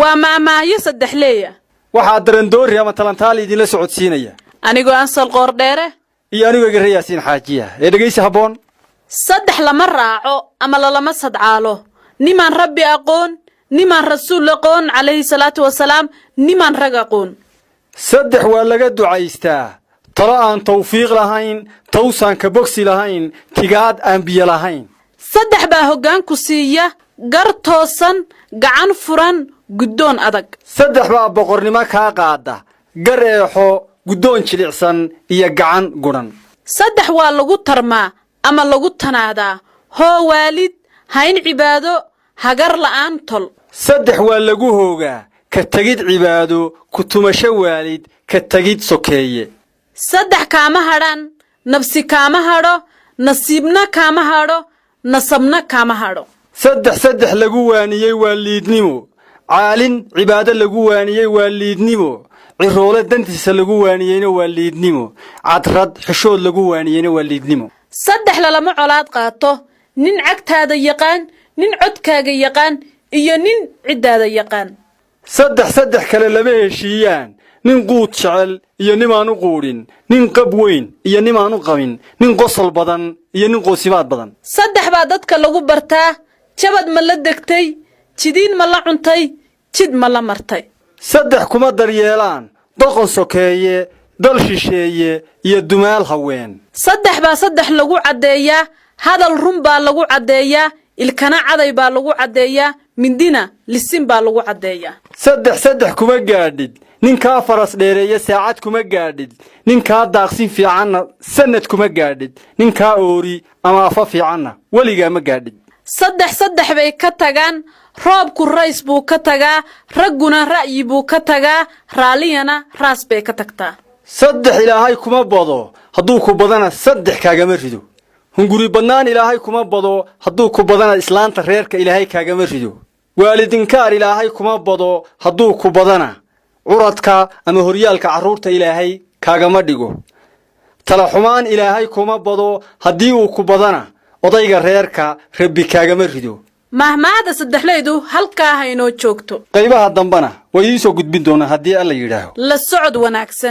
Waa maahmaahyo saddexleeya. Waxaa darandoori ama talantaali idinla socodsiinaya anigoo Ansal Qoordheere iyo anigoo Igare Yaasiin Xaajiya ee dhegaysi habboon. Saddex lama raaco ama lalama sadcaalo: nimaan Rabbi aqoon, nimaan Rasuul aqoon calayhi salaatu wasalaam, nimaan rag aqoon. Saddex waa laga ducaystaa: talo aan tawfiiq lahayn, tawsaan ka bogsi lahayn, tigaad aan biyo lahayn. Saddex baa hoggaanku siiya: gar toosan, gacan furan, guddoon adag. Saddex baa boqornimo kaa qaada: gar eexo, guddoon jilicsan iyo gacan gudhan. Saddex waa lagu tarmaa ama lagu tanaadaa: hoo waalid, hayn cibaado, hagar la'aan tol. Saddex waa lagu hoogaa: ka tegid cibaado, ku tumasho waalid, ka tegid sokeeye. Saddex kaama hadhaan: nabsi kaama hadho, nasiibna kaama hadho, nasabna kaama hadho. Saddex saddex lagu waaniyey waa liidnimo: caalin cibaado lagu waaniyey waa liidnimo, ciroole dantiisa lagu waaniyeyna waa liidnimo, cadrad xishood lagu waaniyeyna waa liidnimo. Saddex lalama colaad qaato: nin cagtaada yaqaan, nin codkaaga yaqaan iyo nin ciddaada yaqaan. Saddex saddex kale lama heshiiyaan: nin quud jecel iyo nimaan u quudhin, nin qab weyn iyo nimaan u qabin, nin qosol badan iyo nin qoosimaad badan. Saddex baa dadka lagu bartaa: jabad ma la degtay, jidiin ma la cuntay, jid ma la martay. Saddex kuma daryeelaan: doqon sokeeye, dal shisheeye iyo dumaal haween. Saddex baa saddex lagu caddeeyaa: hadal run baa lagu caddeeyaa, ilkana caday baa lagu caddeeyaa, mindina lisin baa lagu caddeeyaa. Saddex saddex kuma gaadhid: ninkaa faras dheereeya saacad kuma gaadhid, ninkaa daaqsin fiicanna sannad kuma gaadhid, ninkaa oori ama afa fiicanna weligaa ma gaadhid. Saddex saddex bay ka tagaan: roobku rays buu ka tagaa, ragguna ra'yi buu ka tagaa, raalliyana raas bay ka tagtaa. Saddex Ilaahay kuma bado, hadduu ku badana saddex kaagama rido. Hunguri badnaan Ilaahay kuma bado, hadduu ku badana islaanta reerka Ilaahay kaagama rido. Waalidinkaar Ilaahay kuma bado, hadduu ku badana curadka ama horyaalka carruurta Ilaahay kaagama dhigo. Talaxumaan Ilaahay kuma bado, haddii uu ku badana odayga reerka Rabbi kaagama rido. Mahmaahda saddexleydu halkaa haynoo joogto. Qaybaha dambena way idiin soo gudbin doonaa haddii Alla yidhaaho. La socod wanaagsan.